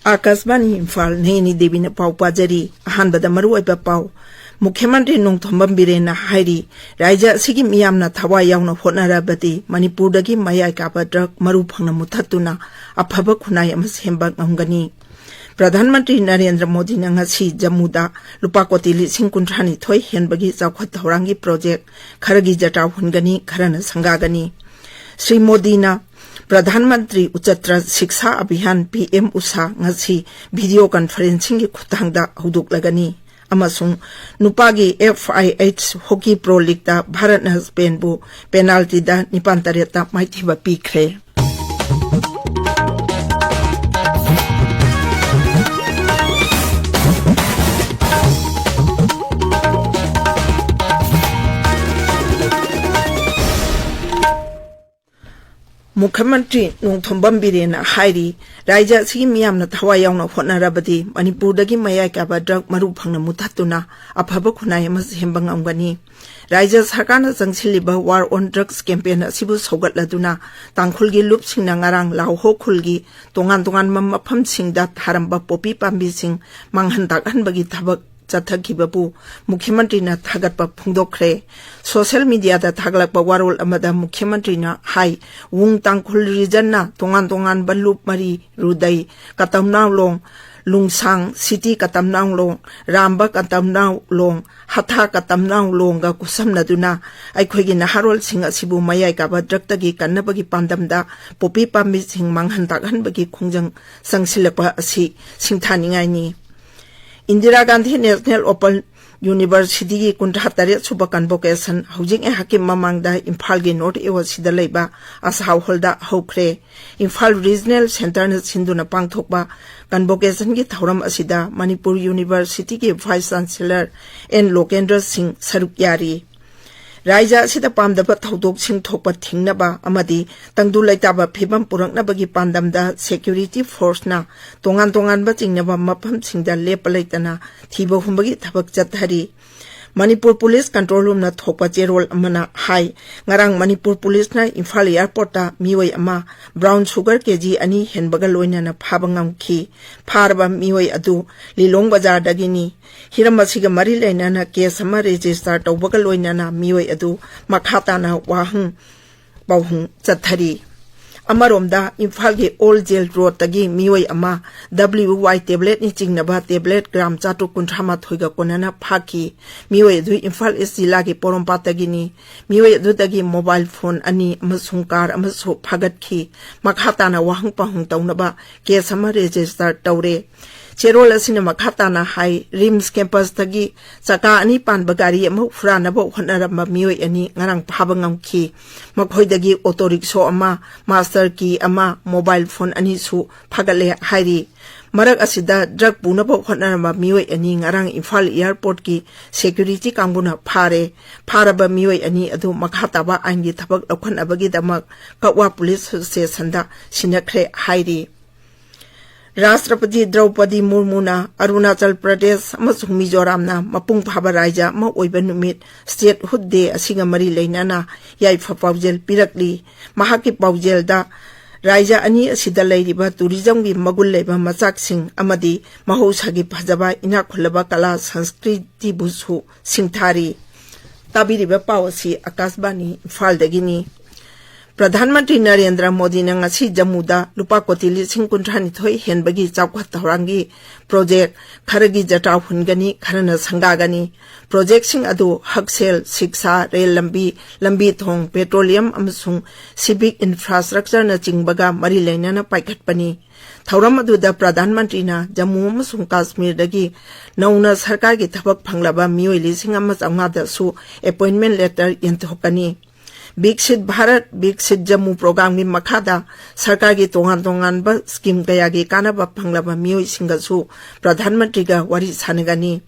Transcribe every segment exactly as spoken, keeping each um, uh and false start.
ꯑꯥꯀꯥꯁꯕꯥꯅꯤ ꯏꯝꯐꯥꯜ, ꯅꯦꯅꯤ ꯗꯦꯕꯤꯅ ꯄꯥꯎ ꯄꯥꯖꯔꯤ꯫ ꯑꯍꯥꯟꯕꯗ ꯃꯔꯨꯑꯣꯏꯕ ꯄꯥꯎ꯫ ꯃꯨꯈ꯭ꯌ ꯃꯟꯇ꯭ꯔꯤ ꯅꯣꯡꯊꯣꯝꯕꯝ ꯕꯤꯔꯦꯟꯅ ꯍꯥꯏꯔꯤ, ꯔꯥꯖ꯭ꯌ ꯑꯁꯤꯒꯤ ꯃꯤꯌꯥꯝꯅ ꯊꯋꯥꯏ ꯌꯥꯎꯅ ꯍꯣꯠꯅꯔꯕꯗꯤ ꯃꯅꯤꯄꯨꯔꯗꯒꯤ ꯃꯌꯥꯏ ꯀꯥꯕ ꯗ꯭ꯔꯒ ꯃꯔꯨ ꯐꯪꯅ ꯃꯨꯊꯠꯇꯨꯅ ꯑꯐꯕ ꯈꯨꯟꯅꯥꯏ ꯑꯃ ꯁꯦꯝꯕ ꯉꯝꯒꯅꯤ꯫ ꯄ꯭ꯔꯙꯥꯟ ꯃꯟꯇ꯭ꯔꯤ ꯅꯔꯦꯟꯗ꯭ꯔ ꯃꯣꯗꯤꯅ ꯉꯁꯤ ꯖꯝꯃꯨꯗ ꯂꯨꯄꯥ ꯀꯣꯇꯤ ꯂꯤꯁꯤꯡ ꯀꯨꯟꯊ꯭ꯔꯥ ꯅꯤꯊꯣꯏ ꯍꯦꯟꯕꯒꯤ ꯆꯥꯎꯈꯠ ꯊꯧꯔꯥꯡꯒꯤ ꯄ꯭ꯔꯣꯖꯦꯛ ꯈꯔꯒꯤ ꯖꯇ꯭ꯔꯥ ꯍꯨꯟꯒꯅꯤ, ꯈꯔꯅ ꯁꯪꯒꯥꯒꯅꯤ꯫ ꯁ꯭ꯔꯤ ꯃꯣꯗꯤꯅ ꯄ꯭ꯔꯙꯥꯟ ꯃꯟꯇ꯭ꯔꯤ ꯎꯆꯠꯇ꯭ꯔ ꯁꯤꯛꯁꯥ ꯑꯚꯤꯌꯥꯟ, ꯄꯤ ꯑꯦꯝ ꯎꯁꯥ, ꯉꯁꯤ ꯚꯤꯗꯤꯑꯣ ꯀꯟꯐꯔꯦꯟꯁꯤꯡꯒꯤ ꯈꯨꯠꯊꯥꯡꯗ ꯍꯧꯗꯣꯛꯂꯒꯅꯤ꯫ ꯑꯃꯁꯨꯡ ꯅꯨꯄꯥꯒꯤ ꯑꯦꯐ ꯑꯥꯏ ꯑꯩꯆ ꯍꯣꯀꯤ ꯄ꯭ꯔꯣ ꯂꯤꯒꯇ ꯚꯥꯔꯠꯅ ꯁ꯭ꯄꯦꯟꯕꯨ ꯄꯦꯅꯥꯜꯇꯤꯗ ꯅꯤꯄꯥꯟ ꯇꯔꯦꯠꯇ ꯃꯥꯏꯊꯤꯕ ꯄꯤꯈ꯭ꯔꯦ꯫ ꯃꯨꯈ꯭ꯌ ꯃꯟꯇ꯭ꯔꯤ ꯅꯣꯡꯊꯣꯝꯕꯝ ꯕꯤꯔꯦꯟꯅ ꯍꯥꯏꯔꯤ, ꯔꯥꯖ꯭ꯌ ꯑꯁꯤꯒꯤ ꯃꯤꯌꯥꯝꯅ ꯊꯋꯥꯏ ꯌꯥꯎꯅ ꯍꯣꯠꯅꯔꯕꯗꯤ ꯃꯅꯤꯄꯨꯔꯗꯒꯤ ꯃꯌꯥꯏ ꯀꯥꯕ ꯗ꯭ꯔꯒ ꯃꯔꯨ ꯐꯪꯅ ꯃꯨꯊꯠꯇꯨꯅ ꯑꯐꯕ ꯈꯨꯟꯅꯥꯏ ꯑꯃ ꯁꯦꯝꯕ ꯉꯝꯒꯅꯤ꯫ ꯔꯥꯖ꯭ꯌ ꯁꯔꯀꯥꯔꯅ ꯆꯪꯁꯤꯜꯂꯤꯕ War on Drugs campaign ꯑꯁꯤꯕꯨ ꯁꯧꯒꯠꯂꯗꯨꯅ ꯇꯥꯡꯈꯨꯜꯒꯤ ꯂꯨꯞꯁꯤꯡꯅ ꯉꯔꯥꯡ ꯂꯥꯎꯍꯣ ꯈꯨꯜꯒꯤ ꯇꯣꯉꯥꯟ ꯇꯣꯉꯥꯟꯕ ꯃꯐꯝꯁꯤꯡꯗ ꯊꯥꯔꯝꯕ ꯄꯣꯄꯤ ꯄꯥꯝꯕꯤꯁꯤꯡ ꯃꯥꯡꯍꯟ ꯇꯥꯛꯍꯟꯕꯒꯤ ꯊꯕꯛ ꯆꯠꯊꯈꯤꯕꯕꯨ ꯃꯨꯈ꯭ꯌ ꯃꯟꯇ꯭ꯔꯤꯅ ꯊꯥꯒꯠꯄ ꯐꯣꯡꯗꯣꯛꯈ꯭ꯔꯦ꯫ ꯁꯣꯁꯤꯌꯦꯜ ꯃꯤꯗꯤꯌꯥꯗ ꯊꯥꯒꯠꯂꯛꯄ ꯋꯥꯔꯣꯜ ꯑꯃꯗ ꯃꯨꯈ꯭ꯌ ꯃꯟꯇ꯭ꯔꯤꯅ ꯍꯥꯏ, ꯋꯨꯡ ꯇꯥꯡꯈꯨꯜ ꯔꯤꯖꯟꯅ ꯇꯣꯉꯥꯟ ꯇꯣꯉꯥꯟꯕ ꯂꯨꯞ ꯃꯔꯤ, ꯔꯨꯗꯩ, ꯀꯇꯝꯅꯥꯎꯂꯣꯡ, ꯂꯨꯡꯁꯥꯡ, ꯁꯤꯇꯤ ꯀꯇꯝꯅꯥꯎꯂꯣꯡ, ꯔꯥꯝꯕ ꯀꯇꯝꯅꯥꯎꯂꯣꯡ, ꯍꯊꯥ ꯀꯇꯝꯅꯥꯎꯂꯣꯡꯒ ꯈꯨꯠꯁꯝꯅꯗꯨꯅ ꯑꯩꯈꯣꯏꯒꯤ ꯅꯍꯥꯔꯣꯜꯁꯤꯡ ꯑꯁꯤꯕꯨ ꯃꯌꯥꯏ ꯀꯥꯕ ꯗ꯭ꯔꯒꯇꯒꯤ ꯀꯟꯅꯕꯒꯤ ꯄꯥꯟꯗꯝꯗ ꯄꯣꯄꯤ ꯄꯥꯝꯕꯤꯁꯤꯡ ꯃꯥꯡꯍꯟ ꯇꯥꯛꯍꯟꯕꯒꯤ ꯈꯣꯡꯖꯪ ꯆꯪꯁꯤꯜꯂꯛꯄ ꯑꯁꯤ ꯁꯤꯡꯊꯥꯅꯤꯡꯉꯥꯏꯅꯤ꯫ ꯏꯟꯗꯤꯔꯥ ꯒꯥꯟꯙꯤ ꯅꯦꯁꯅꯦꯜ ꯑꯣꯄꯟ ꯌꯨꯅꯤꯚꯔꯁꯤꯇꯤꯒꯤ ꯀꯨꯟꯊ꯭ꯔꯥ ꯇꯔꯦꯠ ꯁꯨꯕ ꯀꯟꯚꯣꯀꯦꯁꯟ ꯍꯧꯖꯤꯛ ꯉꯥꯏꯍꯥꯛꯀꯤ ꯃꯃꯥꯡꯗ ꯏꯝꯐꯥꯜꯒꯤ ꯅꯣꯔꯠ ꯏꯌꯣꯁꯤꯗ ꯂꯩꯕ ꯑꯁꯥ ꯍꯣꯜꯗ ꯍꯧꯈ꯭ꯔꯦ꯫ ꯏꯝꯐꯥꯜ ꯔꯤꯖꯅꯦꯜ ꯁꯦꯟꯇꯔꯅ ꯁꯤꯟꯗꯨꯅ ꯄꯥꯡꯊꯣꯛꯄ ꯀꯟꯚꯣꯀꯦꯁꯟꯒꯤ ꯊꯧꯔꯝ ꯑꯁꯤꯗ ꯃꯅꯤꯄꯨꯔ ꯌꯨꯅꯤꯚꯔꯁꯤꯇꯤꯒꯤ ꯚꯥꯏꯁ ꯆꯥꯟꯁꯦꯂꯔ ꯑꯦꯟ ꯂꯣꯀꯦꯟꯗ꯭ꯔ ꯁꯤꯡ ꯁꯔꯨꯛ ꯌꯥꯔꯤ꯫ ꯔꯥꯖ꯭ꯌ ꯑꯁꯤꯗ ꯄꯥꯝꯗꯕ ꯊꯧꯗꯣꯛꯁꯤꯡ ꯊꯣꯛꯄ ꯊꯤꯡꯅꯕ ꯑꯃꯗꯤ ꯇꯪꯗꯨ ꯂꯩꯇꯥꯕ ꯐꯤꯕꯝ ꯄꯨꯔꯛꯅꯕꯒꯤ ꯄꯥꯟꯗꯝꯗ ꯁꯦꯀ꯭ꯌꯨꯔꯤꯇꯤ ꯐꯣꯔꯁꯅ ꯇꯣꯉꯥꯟ ꯇꯣꯉꯥꯟꯕ ꯆꯤꯡꯅꯕ ꯃꯐꯝꯁꯤꯡꯗ ꯂꯦꯞꯄ ꯂꯩꯇꯅ ꯊꯤꯕ ꯍꯨꯝꯕꯒꯤ ꯊꯕꯛ ꯆꯠꯊꯔꯤ꯫ ꯃꯅꯤꯄꯨꯔ ꯄꯨꯂꯤꯁ ꯀꯟꯇ꯭ꯔꯣꯜ ꯔꯨꯝꯅ ꯊꯣꯛꯄ ꯆꯦꯔꯣꯜ ꯑꯃꯅ ꯍꯥꯏ, ꯉꯔꯥꯡ ꯃꯅꯤꯄꯨꯔ ꯄꯨꯂꯤꯁꯅ ꯏꯝꯐꯥꯜ ꯑꯦꯌꯔꯄꯣꯔꯠꯇ ꯃꯤꯑꯣꯏ ꯑꯃ ꯕ꯭ꯔꯥꯎꯟ ꯁꯨꯒꯔ ꯀꯦꯖꯤ ꯑꯅꯤ ꯍꯦꯟꯕꯒ ꯂꯣꯏꯅꯅ ꯐꯥꯕ ꯉꯝꯈꯤ꯫ ꯐꯥꯔꯕ ꯃꯤꯑꯣꯏ ꯑꯗꯨ ꯂꯤꯂꯣꯡ ꯕꯖꯥꯔꯗꯒꯤꯅꯤ꯫ ꯍꯤꯔꯝ ꯑꯁꯤꯒ ꯃꯔꯤ ꯂꯩꯅꯅ ꯀꯦꯁ ꯑꯃ ꯔꯦꯖꯤꯁꯇꯔ ꯇꯧꯕꯒ ꯂꯣꯏꯅꯅ ꯃꯤꯑꯣꯏ ꯑꯗꯨ ꯃꯈꯥ ꯇꯥꯅ ꯋꯥꯍꯪ ꯄꯥꯎꯍꯪ ꯆꯠꯊꯔꯤ꯫ ꯑꯃꯔꯣꯝꯗ, ꯏꯝꯐꯥꯜꯒꯤ ꯑꯣꯜ ꯖꯦꯜ ꯔꯣꯗꯇꯒꯤ ꯃꯤꯑꯣꯏ ꯑꯃ ꯗꯕ꯭ꯂꯤꯎ ꯋꯥꯏ ꯇꯦꯕ꯭ꯂꯦꯠꯅꯤ ꯆꯤꯡꯅꯕ ꯇꯦꯕ꯭ꯂꯦꯠ ꯒ꯭ꯔꯥꯝ ꯆꯥꯇ꯭ꯔꯨꯛ ꯀꯨꯟꯊ꯭ꯔꯥ ꯃꯥꯊꯣꯏꯒ ꯀꯣꯟꯅꯅ ꯐꯥꯈꯤ꯫ ꯃꯤꯑꯣꯏ ꯑꯗꯨ ꯏꯝꯐꯥꯜ ꯏꯁ ꯖꯤꯂꯥꯒꯤ ꯄꯣꯔꯣꯝꯄꯥꯠꯇꯒꯤꯅꯤ꯫ ꯃꯤꯑꯣꯏ ꯑꯗꯨꯗꯒꯤ ꯃꯣꯕꯥꯏꯜ ꯐꯣꯟ ꯑꯅꯤ ꯑꯃꯁꯨꯡ ꯀꯥꯔ ꯑꯃꯁꯨ ꯐꯥꯒꯠꯈꯤ꯫ ꯃꯈꯥ ꯇꯥꯅ ꯋꯥꯍꯪ ꯄꯥꯎꯍꯪ ꯇꯧꯅꯕ ꯀꯦꯁ ꯑꯃ ꯔꯦꯖꯤꯁꯇꯔ ꯇꯧꯔꯦ꯫ ꯆꯦꯔꯣꯜ ꯑꯁꯤꯅ ꯃꯈꯥ ꯇꯥꯅ ꯍꯥꯏ, ꯔꯤꯝꯁ ꯀꯦꯝꯄꯁꯇꯒꯤ ꯆꯀꯥ ꯑꯅꯤ ꯄꯥꯟꯕ ꯒꯥꯔꯤ ꯑꯃ ꯍꯨꯔꯥꯟꯅꯕ ꯍꯣꯠꯅꯔꯝꯕ ꯃꯤꯑꯣꯏ ꯑꯅꯤ ꯉꯔꯥꯡ ꯐꯥꯕ ꯉꯝꯈꯤ꯫ ꯃꯈꯣꯏꯗꯒꯤ ꯑꯣꯇꯣ ꯔꯤꯛꯁꯣ ꯑꯃ, ꯃꯥꯁꯇꯔ ꯀꯤ ꯑꯃ, ꯃꯣꯕꯥꯏꯜ ꯐꯣꯟ ꯑꯅꯤꯁꯨ ꯐꯥꯒꯠꯂꯦ ꯍꯥꯏꯔꯤ꯫ ꯃꯔꯛ ꯑꯁꯤꯗ ꯗ꯭ꯔꯒ ꯄꯨꯅꯕ ꯍꯣꯠꯅꯔꯝꯕ ꯃꯤꯑꯣꯏ ꯑꯅꯤ ꯉꯔꯥꯡ ꯏꯝꯐꯥꯜ ꯑꯦꯌꯔꯄꯣꯔꯠꯀꯤ ꯁꯦꯀ꯭ꯌꯨꯔꯤꯇꯤ ꯀꯥꯡꯕꯨꯅ ꯐꯥꯔꯦ꯫ ꯐꯥꯔꯕ ꯃꯤꯑꯣꯏ ꯑꯅꯤ ꯑꯗꯨ ꯃꯈꯥ ꯇꯥꯕ ꯑꯥꯏꯟꯒꯤ ꯊꯕꯛ ꯂꯧꯈꯠꯅꯕꯒꯤꯗꯃꯛ ꯀꯛꯋꯥ ꯄꯨꯂꯤꯁ ꯁꯕ ꯁ꯭ꯇꯦꯁꯟꯗ ꯁꯤꯟꯅꯈ꯭ꯔꯦ ꯍꯥꯏꯔꯤ꯫ ꯔꯥꯁꯇ꯭ꯔꯄꯇꯤ ꯗ꯭ꯔꯧꯄꯗꯤ ꯃꯨꯔꯃꯨꯅ ꯑꯔꯨꯅꯥꯆꯜ ꯄ꯭ꯔꯗꯦꯁ ꯑꯃꯁꯨꯡ ꯃꯤꯖꯣꯔꯥꯝꯅ ꯃꯄꯨꯡ ꯐꯥꯕ ꯔꯥꯏꯖ꯭ꯌ ꯑꯃ ꯑꯣꯏꯕ ꯅꯨꯃꯤꯠ, ꯁ꯭ꯇꯦꯠꯍꯨꯗ ꯗꯦ, ꯑꯁꯤꯒ ꯃꯔꯤ ꯂꯩꯅꯅ ꯌꯥꯏꯐ ꯄꯥꯎꯖꯦꯜ ꯄꯤꯔꯛꯂꯤ꯫ ꯃꯍꯥꯛꯀꯤ ꯄꯥꯎꯖꯦꯜꯗ ꯔꯥꯏꯖ꯭ꯌ ꯑꯅꯤ ꯑꯁꯤꯗ ꯂꯩꯔꯤꯕ ꯇꯨꯔꯤꯖꯝꯒꯤ ꯃꯒꯨꯟ ꯂꯩꯕ ꯃꯆꯥꯛꯁꯤꯡ ꯑꯃꯗꯤ ꯃꯍꯧꯁꯥꯒꯤ ꯐꯖꯕ, ꯏꯅꯥꯛ ꯈꯨꯜꯂꯕ ꯀꯂꯥ ꯁꯪꯁꯀ꯭ꯔꯤꯇꯤꯕꯨꯁꯨ ꯁꯤꯡꯊꯥꯔꯤ꯫ ꯇꯥꯕꯤꯔꯤꯕ ꯄꯥꯎ ꯑꯁꯤ ꯑꯀꯥꯁꯕꯥꯅꯤ ꯏꯝꯐꯥꯜꯗꯒꯤꯅꯤ꯫ ꯄ꯭ꯔꯙꯥꯟ ꯃꯟꯇ꯭ꯔꯤ ꯅꯔꯦꯟꯗ꯭ꯔ ꯃꯣꯗꯤꯅ ꯉꯁꯤ ꯖꯝꯃꯨꯗ ꯂꯨꯄꯥ ꯀꯣꯇꯤ ꯂꯤꯁꯤꯡ ꯀꯨꯟꯊ꯭ꯔꯥ ꯅꯤꯊꯣꯏ ꯍꯦꯟꯕꯒꯤ ꯆꯥꯎꯈꯠ ꯊꯧꯔꯥꯡꯒꯤ ꯄ꯭ꯔꯣꯖꯦꯛ ꯈꯔꯒꯤ ꯖꯇ꯭ꯔꯥ ꯍꯨꯟꯒꯅꯤ, ꯈꯔꯅ ꯁꯪꯒꯥꯒꯅꯤ꯫ ꯄ꯭ꯔꯣꯖꯦꯛꯁꯤꯡ ꯑꯗꯨ ꯍꯛꯁꯦꯜ, ꯁꯤꯛꯁꯥ, ꯔꯦꯜ ꯂꯝꯕꯤ, ꯂꯝꯕꯤ ꯊꯣꯡ, ꯄꯦꯇ꯭ꯔꯣꯂꯤꯌꯝ ꯑꯃꯁꯨꯡ ꯁꯤꯚꯤꯛ ꯏꯟꯐ꯭ꯔꯥꯁ꯭ꯇ꯭ꯔꯛꯆꯔꯅꯆꯤꯡꯕꯒ ꯃꯔꯤ ꯂꯩꯅꯅ ꯄꯥꯏꯈꯠꯄꯅꯤ꯫ ꯊꯧꯔꯝ ꯑꯗꯨꯗ ꯄ꯭ꯔꯙꯥꯟ ꯃꯟꯇ꯭ꯔꯤꯅ ꯖꯝꯃꯨ ꯑꯃꯁꯨꯡ ꯀꯥꯁꯃꯤꯔꯗꯒꯤ ꯅꯧꯅ ꯁꯔꯀꯥꯔꯒꯤ ꯊꯕꯛ ꯐꯪꯂꯕ ꯃꯤꯑꯣꯏ ꯂꯤꯁꯤꯡ ꯑꯃ ꯆꯥꯝꯃꯉꯥꯗꯁꯨ ꯑꯦꯄꯣꯏꯟꯃꯦꯟ ꯂꯦꯇꯔ ꯌꯦꯟꯊꯣꯛꯀꯅꯤ꯫ ꯕꯤꯛꯁꯤꯠ ꯚꯥꯔꯠ, ꯕꯤꯛꯁꯤꯠ ꯖꯝꯃꯨ ꯄ꯭ꯔꯣꯒ꯭ꯔꯥꯝꯒꯤ ꯃꯈꯥꯗ ꯁꯔꯀꯥꯔꯒꯤ ꯇꯣꯉꯥꯟ ꯇꯣꯉꯥꯟꯕ ꯁ꯭ꯀꯤꯝ ꯀꯌꯥꯒꯤ ꯀꯥꯟꯅꯕ ꯐꯪꯂꯕ ꯃꯤꯑꯣꯏꯁꯤꯡꯒꯁꯨ ꯄ꯭ꯔꯙꯥꯟ ꯃꯟꯇ꯭ꯔꯤꯒ ꯋꯥꯔꯤ ꯁꯥꯟꯅꯒꯅꯤ꯫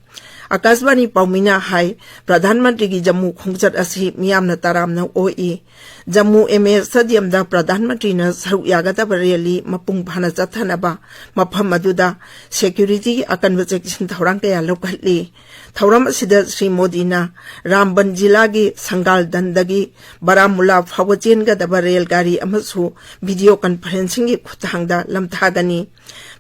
ꯑꯀꯥꯁꯕꯥꯅꯤ ꯄꯥꯎꯃꯤꯅ ꯍꯥꯏ, ꯄ꯭ꯔꯙꯥꯟ ꯃꯟꯇ꯭ꯔꯤꯒꯤ ꯖꯝꯃꯨ ꯈꯣꯡꯆꯠ ꯑꯁꯤ ꯃꯤꯌꯥꯝꯅ ꯇꯔꯥꯝꯅ ꯑꯣꯛꯏ꯫ ꯖꯝꯃꯨ ꯑꯦꯝ ꯑꯦ ꯁ꯭ꯇꯦꯗꯤꯌꯝꯗ ꯄ꯭ꯔꯙꯥꯟ ꯃꯟꯇ꯭ꯔꯤꯅ ꯁꯔꯨꯛ ꯌꯥꯒꯗꯕ ꯔꯦꯂꯤ ꯃꯄꯨꯡ ꯐꯥꯅ ꯆꯠꯊꯅꯕ ꯃꯐꯝ ꯑꯗꯨꯗ ꯁꯦꯀ꯭ꯌꯨꯔꯤꯇꯤꯒꯤ ꯑꯀꯟꯕ ꯆꯦꯛꯁꯤꯟ ꯊꯧꯔꯥꯡ ꯀꯌꯥ ꯂꯧꯈꯠꯂꯤ꯫ ꯊꯧꯔꯝ ꯑꯁꯤꯗ ꯁ꯭ꯔꯤ ꯃꯣꯗꯤꯅ ꯔꯥꯝꯕꯟ ꯖꯤꯂꯥꯒꯤ ꯁꯪꯒꯥꯜꯗꯟꯗꯒꯤ ꯕꯥꯔꯥꯃꯨꯂꯥ ꯐꯥꯎꯕ ꯆꯦꯟꯒꯗꯕ ꯔꯦꯜ ꯒꯥꯔꯤ ꯑꯃꯁꯨ ꯚꯤꯗꯤꯑꯣ ꯀꯟꯐꯔꯦꯟꯁꯤꯡꯒꯤ ꯈꯨꯠꯊꯥꯡꯗ ꯂꯝꯊꯥꯒꯅꯤ꯫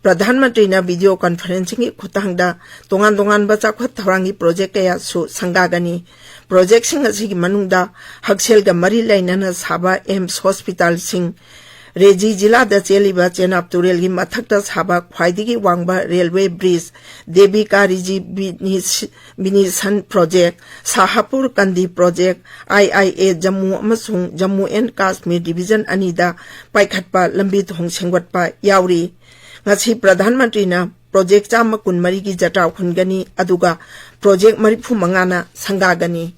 ꯄ꯭ꯔꯙꯥꯟ ꯃꯟꯇ꯭ꯔꯤꯅ ꯚꯤꯗꯤꯑꯣ ꯀꯟꯐꯔꯦꯟꯁꯤꯡꯒꯤ ꯈꯨꯠꯊꯥꯡꯗ ꯇꯣꯉꯥꯟ ꯇꯣꯉꯥꯟꯕ ꯆꯥꯎꯈꯠ ꯊꯧꯔꯥꯡꯒꯤ ꯄ꯭ꯔꯣꯖꯦꯛ ꯀꯌꯥꯁꯨ ꯁꯪꯒꯥꯒꯅꯤ꯫ ꯄ꯭ꯔꯣꯖꯦꯛꯁꯤꯡ ꯑꯁꯤꯒꯤ ꯃꯅꯨꯡꯗ ꯍꯛꯁꯦꯜꯒ ꯃꯔꯤ ꯂꯩꯅꯅ ꯁꯥꯕ ꯑꯦꯝꯁ ꯍꯣꯁꯄꯤꯇꯥꯜꯁꯤꯡ, ꯔꯦꯖꯤ ꯖꯤꯂꯥꯗ ꯆꯦꯜꯂꯤꯕ ꯆꯦꯅꯥꯕ ꯇꯨꯔꯦꯜꯒꯤ ꯃꯊꯛꯇ ꯁꯥꯕ ꯈ꯭ꯋꯥꯏꯗꯒꯤ ꯋꯥꯡꯕ ꯔꯦꯜꯋꯦ ꯕ꯭ꯔꯤꯖ, ꯗꯦꯕꯤ ꯀꯥꯔꯤꯖꯤ ꯕꯤꯅꯤꯁ-, ꯕꯤꯅꯤꯁꯟ project, Shahpur Kandi project, I I A Jammu ꯑꯃꯁꯨꯡ ꯖꯝꯃꯨ ꯑꯦꯟ ꯀꯥꯁꯃꯤꯔ ꯗꯤꯚꯤꯖꯟ ꯑꯅꯤꯗ ꯄꯥꯏꯈꯠꯄ ꯂꯝꯕꯤ ꯊꯣꯡ ꯁꯦꯝꯒꯠꯄ ꯌꯥꯎꯔꯤ꯫ ꯉꯁꯤ ꯄ꯭ꯔꯙꯥꯟ ꯃꯟꯇ꯭ꯔꯤꯅ ꯄ꯭ꯔꯣꯖꯦꯛ ꯆꯥꯝꯃ ꯀꯨꯟꯃꯔꯤꯒꯤ ꯖꯇ꯭ꯔꯥ ꯍꯨꯟꯒꯅꯤ, ꯑꯗꯨꯒ ꯄ꯭ꯔꯣꯖꯦꯛ ꯃꯔꯤꯐꯨ ꯃꯉꯥꯅ ꯁꯪꯒꯥꯒꯅꯤ꯫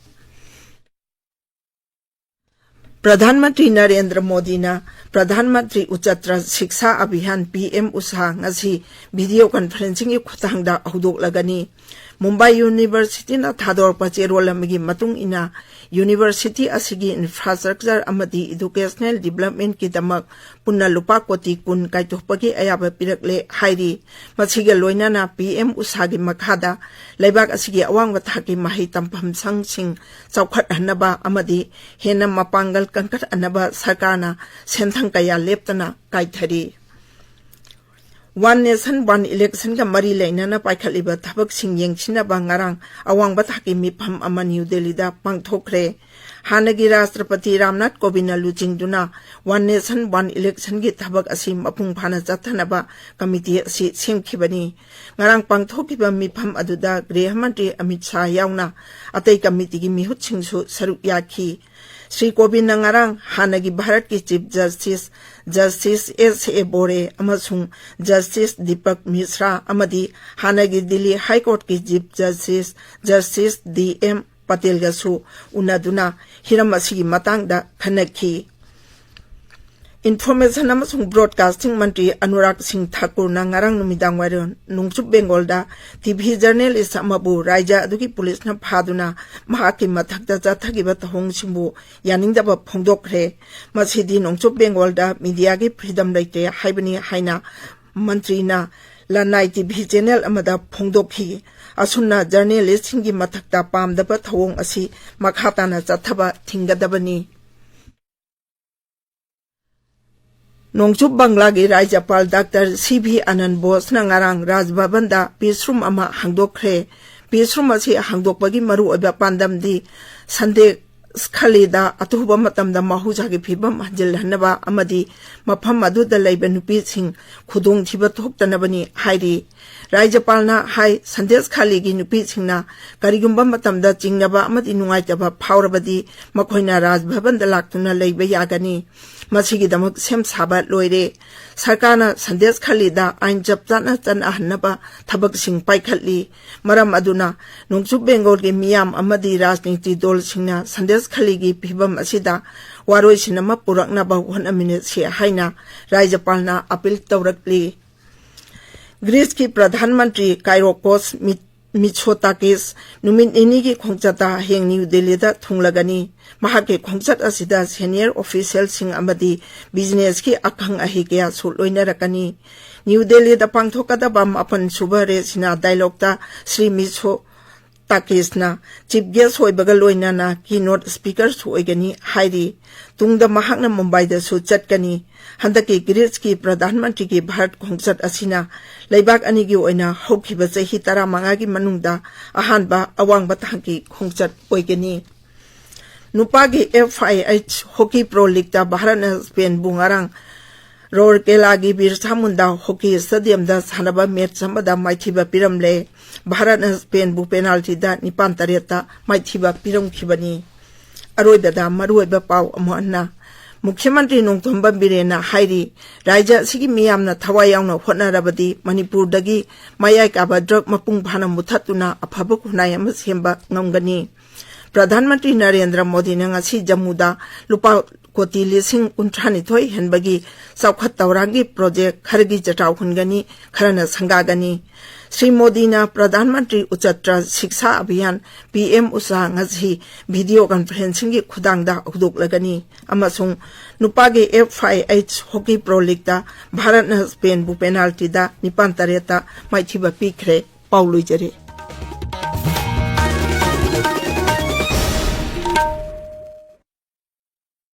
ꯄ꯭ꯔꯙꯥꯟ ꯃꯟꯇ꯭ꯔꯤ ꯅꯔꯦꯟꯗ꯭ꯔ ꯃꯣꯗꯤꯅ ꯄ꯭ꯔꯙꯥꯟ ꯃꯟꯇ꯭ꯔꯤ ꯎꯆꯇ꯭ꯔ ꯁꯤꯛꯁꯥ ꯑꯚꯤꯌꯥꯟ, ꯄꯤ ꯑꯦꯝ ꯎꯁꯥ, ꯉꯁꯤ ꯚꯤꯗꯤꯑꯣ ꯀꯟꯐꯔꯦꯟꯁꯤꯡꯒꯤ ꯈꯨꯠꯊꯥꯡꯗ ꯍꯧꯗꯣꯛꯂꯒꯅꯤ꯫ ꯃꯨꯝꯕꯥꯏ ꯌꯨꯅꯤꯚꯔꯁꯤꯇꯤꯅ ꯊꯥꯗꯣꯔꯛꯄ ꯆꯦꯔꯣꯜ ꯑꯃꯒꯤ ꯃꯇꯨꯡ ꯏꯟꯅ, ꯌꯨꯅꯤꯚꯔꯁꯤꯇꯤ ꯑꯁꯤꯒꯤ ꯏꯟꯐ꯭ꯔꯥꯁ꯭ꯇ꯭ꯔꯛꯆꯔ ꯑꯃꯗꯤ ꯏꯗꯨꯀꯦꯁꯅꯦꯜ ꯗꯤꯚꯂꯞꯃꯦꯟꯠꯀꯤꯗꯃꯛ ꯄꯨꯟꯅ ꯂꯨꯄꯥ ꯀꯣꯇꯤ ꯀꯨꯟ ꯀꯥꯏꯊꯣꯛꯄꯒꯤ ꯑꯌꯥꯕ ꯄꯤꯔꯛꯂꯦ ꯍꯥꯏꯔꯤ꯫ ꯃꯁꯤꯒ ꯂꯣꯏꯅꯅ ꯄꯤ ꯑꯦꯝ ꯎꯁꯥꯒꯤ ꯃꯈꯥꯗ ꯂꯩꯕꯥꯛ ꯑꯁꯤꯒꯤ ꯑꯋꯥꯡꯕ ꯊꯥꯛꯀꯤ ꯃꯍꯩ ꯇꯝꯐꯝ ꯁꯪꯁꯤꯡ ꯆꯥꯎꯈꯠꯍꯟꯅꯕ ꯑꯃꯗꯤ ꯍꯦꯟꯅ ꯃꯄꯥꯡꯒꯜ ꯀꯟꯈꯠꯍꯟꯅꯕ ꯁꯔꯀꯥꯔꯅ ꯁꯦꯟꯊꯪ ꯀꯌꯥ ꯂꯦꯞꯇꯅ ꯀꯥꯏꯊꯔꯤ꯫ ꯋꯥꯟ ꯅꯦꯁꯟ ꯋꯥꯟ ꯏꯂꯦꯛꯁꯟꯒ ꯃꯔꯤ ꯂꯩꯅꯅ ꯄꯥꯏꯈꯠꯂꯤꯕ ꯊꯕꯛꯁꯤꯡ ꯌꯦꯡꯁꯤꯟꯅꯕ ꯉꯔꯥꯡ ꯑꯋꯥꯡꯕ ꯊꯥꯛꯀꯤ ꯃꯤꯐꯝ ꯑꯃ ꯅ꯭ꯌꯨ ꯗꯦꯜꯂꯤꯗ ꯄꯥꯡꯊꯣꯛꯈ꯭ꯔꯦ꯫ ꯍꯥꯟꯅꯒꯤ ꯔꯥꯁꯇ꯭ꯔꯄꯇꯤ ꯔꯥꯝꯅꯥꯊ ꯀꯣꯕꯤꯟꯗꯅ ꯂꯨꯆꯤꯡꯗꯨꯅ ꯋꯥꯟ ꯅꯦꯁꯟ ꯋꯥꯟ ꯏꯂꯦꯛꯁꯟꯒꯤ ꯊꯕꯛ ꯑꯁꯤ ꯃꯄꯨꯡ ꯐꯥꯅ ꯆꯠꯊꯅꯕ ꯀꯃꯤꯇꯤ ꯑꯁꯤ ꯁꯦꯝꯈꯤꯕꯅꯤ꯫ ꯉꯔꯥꯡ ꯄꯥꯡꯊꯣꯛꯈꯤꯕ ꯃꯤꯐꯝ ꯑꯗꯨꯗ ꯒ꯭ꯔꯤꯍ ꯃꯟꯇ꯭ꯔꯤ ꯑꯃꯤꯠ ꯁꯥꯍ ꯌꯥꯎꯅ ꯑꯇꯩ ꯀꯃꯤꯇꯤꯒꯤ ꯃꯤꯍꯨꯠꯁꯤꯡꯁꯨ ꯁꯔꯨꯛ ꯌꯥꯈꯤ꯫ ꯁ꯭ꯔꯤ ꯀꯣꯕꯤꯟꯗꯅ ꯉꯔꯥꯡ ꯍꯥꯟꯅꯒꯤ ꯚꯥꯔꯠꯀꯤ chief justice, justice S A Bobde ꯑꯃꯁꯨꯡ ꯖꯁꯇꯤꯁ ꯗꯤꯄꯛ ꯃꯤꯁ꯭ꯔꯥ ꯑꯃꯗꯤ ꯍꯥꯟꯅꯒꯤ ꯗꯤꯜꯂꯤ ꯍꯥꯏ ꯀꯣꯔꯠꯀꯤ chief justice, justice D M ꯄꯇꯦꯜꯒꯁꯨ ꯎꯅꯗꯨꯅ ꯍꯤꯔꯝ ꯑꯁꯤꯒꯤ ꯃꯇꯥꯡꯗ ꯈꯟꯅꯈꯤ꯫ ꯏꯟꯐꯣꯔꯃꯦꯁꯟ ꯑꯃꯁꯨꯡ ꯕ꯭ꯔꯣꯗꯀꯥꯁꯇꯤꯡ ꯃꯟꯇ꯭ꯔꯤ ꯑꯅꯨꯔꯥꯒ ꯁꯤꯡ ꯊꯥꯀꯨꯔꯅ ꯉꯔꯥꯡ ꯅꯨꯃꯤꯗꯥꯡ ꯋꯥꯏꯔꯝ ꯅꯣꯡꯆꯨꯞ ꯕꯦꯡꯒꯣꯜꯗ ꯇꯤꯚꯤ ꯖꯔꯅꯦꯂꯤꯁ ꯑꯃꯕꯨ ꯔꯥꯏꯖ꯭ꯌ ꯑꯗꯨꯒꯤ ꯄꯨꯂꯤꯁꯅ ꯐꯥꯗꯨꯅ ꯃꯍꯥꯛꯀꯤ ꯃꯊꯛꯇ ꯆꯠꯊꯈꯤꯕ ꯊꯧꯑꯣꯡꯁꯤꯡꯕꯨ ꯌꯥꯅꯤꯡꯗꯕ ꯐꯣꯡꯗꯣꯛꯈ꯭ꯔꯦ꯫ ꯃꯁꯤꯗꯤ ꯅꯣꯡꯆꯨꯞ ꯕꯦꯡꯒꯣꯜꯗ ꯃꯤꯗꯤꯌꯥꯒꯤ ꯐ꯭ꯔꯤꯗꯝ ꯂꯩꯇꯦ ꯍꯥꯏꯕꯅꯤ ꯍꯥꯏꯅ ꯃꯟꯇ꯭ꯔꯤꯅ ꯂꯅꯥꯏ ꯇꯤꯚꯤ ꯆꯦꯅꯦꯜ ꯑꯃꯗ ꯐꯣꯡꯗꯣꯛꯈꯤ꯫ ꯑꯁꯨꯝꯅ ꯖꯔꯅꯦꯂꯤꯁꯁꯤꯡꯒꯤ ꯃꯊꯛꯇ ꯄꯥꯝꯗꯕ ꯊꯧꯑꯣꯡ ꯑꯁꯤ ꯃꯈꯥ ꯇꯥꯅ ꯆꯠꯊꯕ ꯊꯤꯡꯒꯗꯕꯅꯤ꯫ ꯅꯣꯡꯆꯨꯞ ꯕꯪꯒ꯭ꯂꯥꯒꯤ ꯔꯥꯖ꯭ꯌꯄꯥꯜ ꯗꯥꯛꯇꯔ ꯁꯤ ꯚꯤ ꯑꯅꯟ ꯕꯣꯁꯅ ꯉꯔꯥꯡ ꯔꯥꯖ ꯚꯕꯟꯗ ꯄꯤꯁ ꯔꯨꯝ ꯑꯃ ꯍꯥꯡꯗꯣꯛꯈ꯭ꯔꯦ꯫ ꯄꯤꯁ ꯔꯨꯝ ꯑꯁꯤ ꯍꯥꯡꯗꯣꯛꯄꯒꯤ ꯃꯔꯨꯑꯣꯏꯕ ꯄꯥꯟꯗꯝꯗꯤ ꯁꯟꯗꯦꯁ ꯈꯂꯤꯗ ꯑꯊꯨꯕ ꯃꯇꯝꯗ ꯃꯍꯧꯁꯥꯒꯤ ꯐꯤꯕꯝ ꯍꯟꯖꯤꯜꯍꯟꯅꯕ ꯑꯃꯗꯤ ꯃꯐꯝ ꯑꯗꯨꯗ ꯂꯩꯕ ꯅꯨꯄꯤꯁꯤꯡ ꯈꯨꯗꯣꯡꯊꯤꯕ ꯊꯣꯛꯇꯅꯕꯅꯤ ꯍꯥꯏꯔꯤ꯫ ꯔꯥꯖ꯭ꯌꯄꯥꯜꯅ ꯍꯥꯏ, ꯁꯟꯗꯦꯁ ꯈꯥꯂꯤꯒꯤ ꯅꯨꯄꯤꯁꯤꯡꯅ ꯀꯔꯤꯒꯨꯝꯕ ꯃꯇꯝꯗ ꯆꯤꯡꯅꯕ ꯑꯃꯗꯤ ꯅꯨꯡꯉꯥꯏꯇꯕ ꯐꯥꯎꯔꯕꯗꯤ ꯃꯈꯣꯏꯅ ꯔꯥꯖ ꯚꯕꯟꯗ ꯂꯥꯛꯇꯨꯅ ꯂꯩꯕ ꯌꯥꯒꯅꯤ꯫ ꯃꯁꯤꯒꯤꯗꯃꯛ ꯁꯦꯝ ꯁꯥꯕ ꯂꯣꯏꯔꯦ꯫ ꯁꯔꯀꯥꯔꯅ ꯁꯟꯗꯦꯁ ꯈꯥꯂꯤꯗ ꯑꯥꯏꯟ ꯆꯞ ꯆꯥꯅ ꯆꯠꯅꯍꯟꯅꯕ ꯊꯕꯛꯁꯤꯡ ꯄꯥꯏꯈꯠꯂꯤ꯫ ꯃꯔꯝ ꯑꯗꯨꯅ ꯅꯣꯡꯆꯨꯞ ꯕꯦꯡꯒꯣꯜꯒꯤ ꯃꯤꯌꯥꯝ ꯑꯃꯗꯤ ꯔꯥꯖꯅꯤꯇꯤ ꯗꯜꯁꯤꯡꯅ ꯁꯟꯗꯦꯁ ꯈꯥꯂꯤꯒꯤ ꯐꯤꯕꯝ ꯑꯁꯤꯗ ꯋꯥꯔꯣꯏꯁꯤꯟ ꯑꯃ ꯄꯨꯔꯛꯅꯕ ꯍꯣꯠꯅꯃꯤꯟꯅꯁꯤ ꯍꯥꯏꯅ ꯔꯥꯖ꯭ꯌꯄꯥꯜꯅ ꯑꯄꯤꯜ ꯇꯧꯔꯛꯂꯤ꯫ ꯒ꯭ꯔꯤꯁꯀꯤ ꯄ꯭ꯔꯙꯥꯟ ꯃꯟꯇ꯭ꯔꯤ ꯀꯥꯏꯔꯣꯀꯣꯁ ꯃꯤ-, ꯃꯤꯠꯁꯣꯇꯥꯀꯤꯁ ꯅꯨꯃꯤꯠ ꯅꯤꯅꯤꯒꯤ ꯈꯣꯡꯆꯠꯇ ꯍꯌꯦꯡ ꯅ꯭ꯌꯨ ꯗꯦꯜꯂꯤꯗ ꯊꯨꯡꯂꯒꯅꯤ꯫ ꯃꯍꯥꯛꯀꯤ ꯈꯣꯡꯆꯠ ꯑꯁꯤꯗ ꯁꯦꯅꯤꯌꯔ ꯑꯣꯐꯤꯁꯤꯌꯦꯜꯁꯤꯡ ꯑꯃꯗꯤ ꯕꯤꯖꯤꯅꯦꯁꯀꯤ ꯑꯈꯪ ꯑꯍꯩ ꯀꯌꯥꯁꯨ ꯂꯣꯏꯅꯔꯛꯀꯅꯤ꯫ ꯅ꯭ꯌꯨ ꯗꯦꯜꯂꯤꯗ ꯄꯥꯡꯊꯣꯛꯀꯗꯕ ꯃꯥꯄꯟ ꯁꯨꯕ ꯔꯦꯁꯤꯅꯥ ꯗꯥꯏꯂꯣꯒꯇ ꯁ꯭ꯔꯤ ꯃꯤꯠꯁꯣ ꯇꯥꯀꯤꯁꯅ ꯆꯤꯐ ꯒꯦꯁ ꯑꯣꯏꯕꯒ ꯂꯣꯏꯅꯅ ꯀꯤꯅꯣꯠ ꯁ꯭ꯄꯤꯀꯔꯁꯨ ꯑꯣꯏꯒꯅꯤ ꯍꯥꯏꯔꯤ꯫ ꯇꯨꯡꯗ ꯃꯍꯥꯛꯅ ꯃꯨꯝꯕꯥꯏꯗꯁꯨ ꯆꯠꯀꯅꯤ꯫ ꯍꯟꯗꯛꯀꯤ ꯒ꯭ꯔꯤꯁꯀꯤ ꯄ꯭ꯔꯙꯥꯟ ꯃꯟꯇ꯭ꯔꯤꯒꯤ ꯚꯥꯔꯠ ꯈꯣꯡꯆꯠ ꯑꯁꯤꯅ ꯂꯩꯕꯥꯛ ꯑꯅꯤꯒꯤ ꯑꯣꯏꯅ ꯍꯧꯈꯤꯕ ꯆꯍꯤ ꯇꯔꯥꯃꯉꯥꯒꯤ ꯃꯅꯨꯡꯗ ꯑꯍꯥꯟꯕ ꯑꯋꯥꯡꯕ ꯊꯥꯛꯀꯤ ꯈꯣꯡꯆꯠ ꯑꯣꯏꯒꯅꯤ꯫ ꯅꯨꯄꯥꯒꯤ ꯑꯦꯐ ꯑꯥꯏ ꯑꯩꯆ ꯍꯣꯀꯤ ꯄ꯭ꯔꯣ ꯂꯤꯒꯇ ꯚꯥꯔꯠꯅ ꯁ꯭ꯄꯦꯟꯕꯨ ꯉꯔꯥꯡ ꯔꯧꯔꯀꯦꯂꯥꯒꯤ ꯕꯤꯔꯁꯥ ꯃꯨꯟꯗꯥ ꯍꯣꯀꯤ ꯁ꯭ꯇꯦꯗꯤꯌꯝꯗ ꯁꯥꯟꯅꯕ ꯃꯦꯆ ꯑꯃꯗ ꯃꯥꯏꯊꯤꯕ ꯄꯤꯔꯝꯂꯦ꯫ ꯚꯥꯔꯠꯅ ꯁ꯭ꯄꯦꯟꯕꯨ ꯄꯦꯅꯥꯜꯇꯤꯗ ꯅꯤꯄꯥꯟ ꯇꯔꯦꯠꯇ ꯃꯥꯏꯊꯤꯕ ꯄꯤꯔꯝꯈꯤꯕꯅꯤ꯫ ꯑꯔꯣꯏꯕꯗ ꯃꯔꯨꯑꯣꯏꯕ ꯄꯥꯎ ꯑꯃꯨꯛ ꯍꯟꯅ꯫ ꯃꯨꯈ꯭ꯌ ꯃꯟꯇ꯭ꯔꯤ ꯅꯣꯡꯊꯣꯝꯕꯝ ꯕꯤꯔꯦꯟꯅ ꯍꯥꯏꯔꯤ, ꯔꯥꯖ꯭ꯌ ꯑꯁꯤꯒꯤ ꯃꯤꯌꯥꯝꯅ ꯊꯋꯥꯏ ꯌꯥꯎꯅ ꯍꯣꯠꯅꯔꯕꯗꯤ ꯃꯅꯤꯄꯨꯔꯗꯒꯤ ꯃꯌꯥꯏ ꯀꯥꯕ ꯗ꯭ꯔꯒ ꯃꯄꯨꯡ ꯐꯥꯅ ꯃꯨꯊꯠꯇꯨꯅ ꯑꯐꯕ ꯈꯨꯟꯅꯥꯏ ꯑꯃ ꯁꯦꯝꯕ ꯉꯝꯒꯅꯤ꯫ ꯄ꯭ꯔꯙꯥꯟ ꯃꯟꯇ꯭ꯔꯤ ꯅꯔꯦꯟꯗ꯭ꯔ ꯃꯣꯗꯤꯅ ꯉꯁꯤ ꯖꯝꯃꯨꯗ ꯂꯨꯄꯥ ꯀꯣꯇꯤ ꯂꯤꯁꯤꯡ ꯀꯨꯟꯊ꯭ꯔꯥꯅꯤꯊꯣꯏ ꯍꯦꯟꯕꯒꯤ ꯆꯥꯎꯈꯠ ꯊꯧꯔꯥꯡꯒꯤ ꯄ꯭ꯔꯣꯖꯦꯛ ꯈꯔꯒꯤ ꯆꯦꯔꯥꯎ ꯍꯨꯟꯒꯅꯤ, ꯈꯔꯅ ꯁꯪꯒꯥꯒꯅꯤ꯫ ꯁ꯭ꯔꯤ ꯃꯣꯗꯤꯅ ꯄ꯭ꯔꯙꯥꯟ ꯃꯟꯇ꯭ꯔꯤ ꯎꯆꯠꯇ꯭ꯔ ꯁꯤꯛꯁꯥ ꯑꯚꯤꯌꯥꯟ, ꯄꯤ ꯑꯦꯝ ꯎꯁꯥ, ꯉꯁꯤ ꯚꯤꯗꯤꯑꯣ ꯀꯟꯐꯔꯦꯟꯁꯤꯡꯒꯤ ꯈꯨꯊꯥꯡꯗ ꯍꯧꯗꯣꯛꯂꯒꯅꯤ ꯑꯃꯁꯨꯡ ꯅꯨꯄꯥꯒꯤ ꯑꯦꯐ ꯑꯥꯏ ꯑꯩꯆ ꯍꯣꯀꯤ ꯄ꯭ꯔꯣ ꯂꯤꯒꯇ ꯚꯥꯔꯠꯅ ꯁ꯭ꯄꯦꯟꯕꯨ ꯄꯦꯅꯥꯜꯇꯤꯗ ꯅꯤꯄꯥꯟ ꯇꯔꯦꯠꯇ ꯃꯥꯏꯊꯤꯕ ꯄꯤꯈ꯭ꯔꯦ꯫ ꯄꯥꯎ ꯂꯣꯏꯖꯔꯦ꯫